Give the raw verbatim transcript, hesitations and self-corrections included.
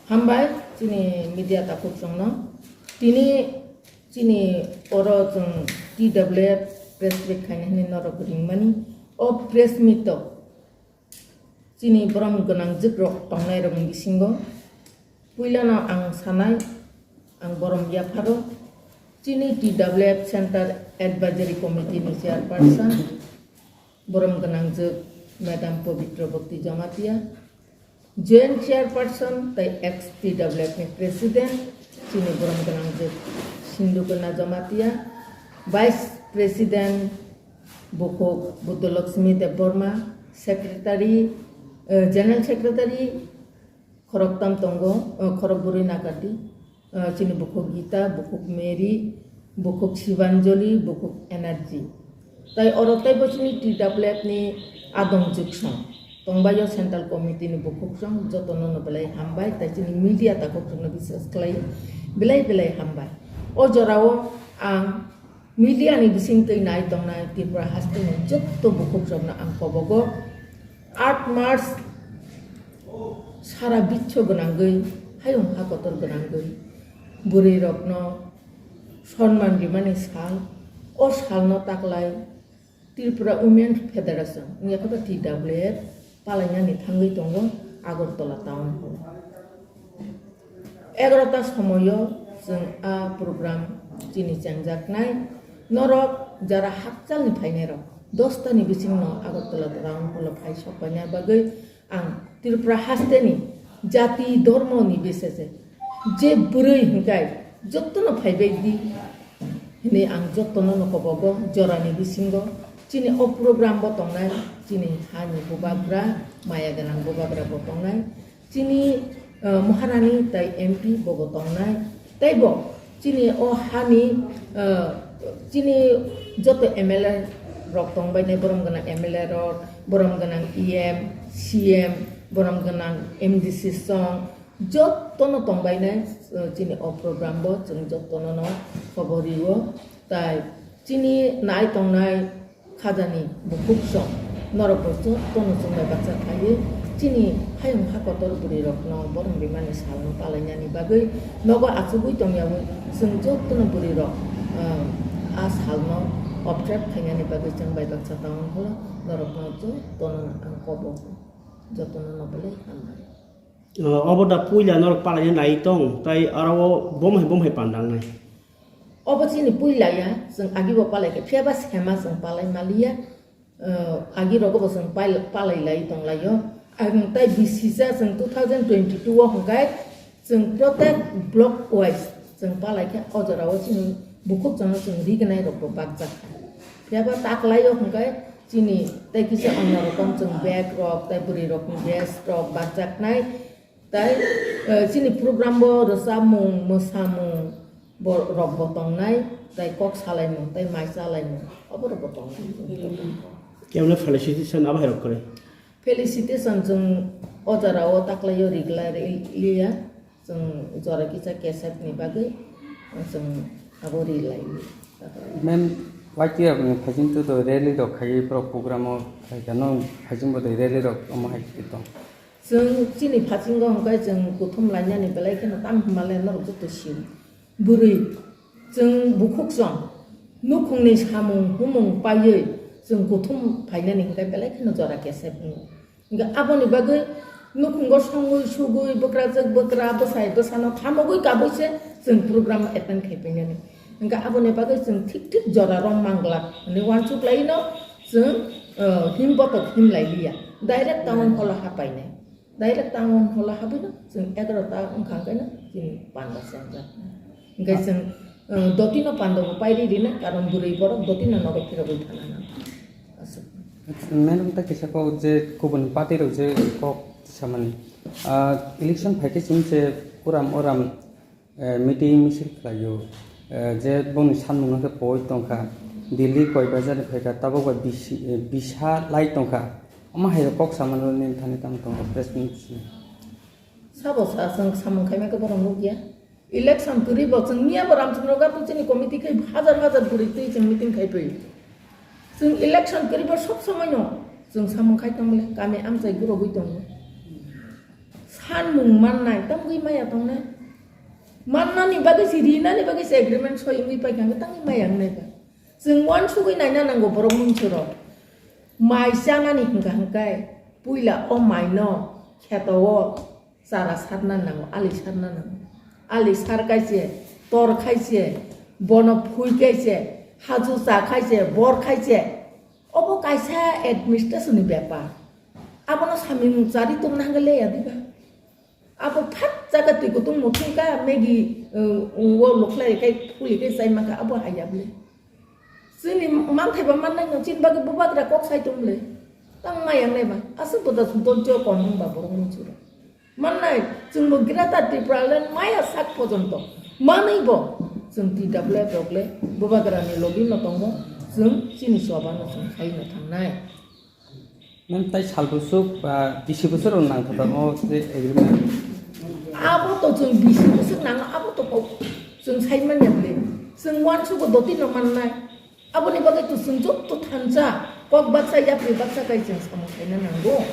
Hambai chini media takhuk chwngno. Tini chini oro chwng T W F press meet khaina hwnwi norok ringmani. O press meet o chini borom gwnang jwk rok tongnai rokni bisingo puilano ang sanai, ang borom yapharo chini T W F Center Advisory Committee ni chairperson, borom gwnang jwk Madam Pabitra Bhakti Jamatia, Joint Chairperson tei ex T W F ni President, chini borom gwnang jwk Sindhu Kanya Jamatia, Vice President Bukhuk Buddhalakshmi Debbarma, Secretary, eh, General Secretary Khoroktam tongo, eh, khorok bwrwi nakardi. Ah, chini bukhuk Gita, bukhuk Mary, bukhuk Shivanjali, bukhuk Energy. Tai oro teibo chini T W F ni adong jwksong tongbaio, Central Committee ni bukhuk song jotono no belai hambai, tai chini media takhuk rokno bises khlai belai belai hambai. O jorao ang media ni bising twi nai tongnai Tripura haste ni jotto bukhuk rokno ang kobogo. Aat March sara bichcho gwnangwi, hayung hakotor gwnangwi, bwrwi rokno sonman rimani sal, o salno taklai Tripura Women Federation, wngya khe T W F, palainani thangwi tongo Agartala Town Hall. Egarota somoio chwng a program chini chengjaknai. Norok jara hakchalni phainairok dostani bisingno Agartala Town Hall phai sokpaina bagwi ang Tripura hasteni jati dhormoni bisese je bwrwi hwnkhe jotono phaibai di hwnwi ang jotono no kobogo. Jorani bisingo chini o program bo tongnai, chini hani bubagra, maya gwnang bubagra bo tongnai. Chini, eh, Maharani tai M P bobo tongnai. Teibo chini o hani, eh, chini joto M L A rok tongbainai, borom gwnang M L A rok, borom gwnang E M, C M, borom gwnang M D C song, jotono tongbainai, eh, chini o program bo chwng jotono no khobor rio. Tai chini nai tongnai khajani bukhuk song norok bo jotono chwng bai baksa khlaiwi chini hayung hakotor bwrwi rokno borom rimani salno palainani bagwi nogo achugwi tongyawi chwng jotono bwrwi rok, ah, a salno observe khainani bagwi chwng bai baksa tong holo norokno jotono ang kobo jotono no belai hambai. Ah, obo da puila norok palaina nai tong tai aro bomhai bomhai pandangnai. Obo chini puila ya, chwng agi bo palai khe, phiya ba sema chwng palai maliya, eh, agi rogo bo chwng pal-, palai lai tong laio. Ang tai bisisa chwng two thousand twenty-two o hwnkhe chwng protect block wise chwng palai khe o jora o chini bukhuk chwngno chwng rignai rok bo bakjak kha. Phiya ba taklai o hwnkhe chini tai kisa onno rokom chwng bag rok, tai bwrwi rokni vest rok bakjaknai. Tai, eh, chini program bo rwchapmung, mwsamung bo rok bo tongnai, tai kok salaimung, tai mai chalaimung, obo rok bo tongnai. Kemla felicitation abo hai rok kwrwi? Felicitation chwng o jora o taklai o riglai liya, chwng jora kisa kesep ni bagwi chwng abo rilai li. Ma'am, Y T F ni phaiching tu to rally rok khai pro program o khai kha, no phaiching bo to rally rok omo hai tong. Chwng chini phasingo hwnkhe chwng kuthum lainani belai kheno tamo hwnmale norok joto sio. Bwrwi chwng bukhuk chwng nukhungni samung humung paiwi chwng kuthum phainani hwnkhe belai kheno jora kesep wngo. Hwnkhe aboni bagwi nukhungo songwi sugwi bwkrajwk bwkra bwsai bwsano khamogwi kabwi se chwng program attend khai painani. Hwnkhe aboni bagwi chwng thik thik jora rom manglak hwnwi uansuk laino chwng, eh, him botok him lai liya. Direct town hall o hapainai. Direct town hall o habwino chwng egarota wngkha hwnkhe no chini panda chengjak. Hwnkhe chwng, eh, dotino panda bo pairi rina, karon bwrwi borok dotino nogo phirogwi thana nang. Aswk. Madam, ta kisa kok je kubun party rok je kok samani, ah, election phaikhe chwng je uram uram eh, meeting misil khlaio, eh, je bongni sanmung no khe poi tongkha, Delhi koi bazar ni phaikha, tabok bai bisi, eh, bisa lai tongkha, omo hai rok kok samano nini thani tamo tongo press meet simi. Sabo sa chwng samung khaima khe borom nukya. Election kwrwi bo chwng miya bo Ramchandra Ghat chini committee khai hajar hajar bwrwi twi chwng meeting khai phaio. Chwng election kwrwi bo sob somoi no chwng samung khai tongmale kami amchai gurogwi tongo. Thanmung mannai, tamgwi maya tongnai. Mannani bagwi se, rinani bagwi se agreement soi wngwi paikha, hwnkhe tangwi maya wngnai ba. Chwng uansugwi naina nango borok munsirok. Mai chanani hwnkha hwnkhe puila o maino kheto o chara sarna nango, ali sarna nango. Ali sar khaise, tor khaise, bono phui khaise, haju cha khaise, bor khaise. Obo kaisa administration ni bepar. Abono samung chari tongna hwnkhe leya diba. Abo phat jaga twi kutung muthung ka Maggie, uh, wo lokhlai kai phuli kai chai mankha abo haya bwle. Chini manthai ba mannai no chini bagwi bubagra kok sai tong bwle. Tang maya nai ba. Aswk boda sudon jo kon hwnba borok munsuro. Mannai chwng bo Greater Tipraland maya sak pojonto. Manwi bo chwng T W F rok le bubagra ni lobby no tongo. Chwng chini choba no chwng khai no thangnai. Nang tai sal bwswk ba bisi bwswk rok nang thata o je agreement. Abo to chwng bisi bwswk nang abo to kok chwng sai manya bwle. Chwng uansukgo doti no mannai. Aboni bagwi to chwng jotto thansa kok baksa yapri baksa kai chwng samung khaina nango.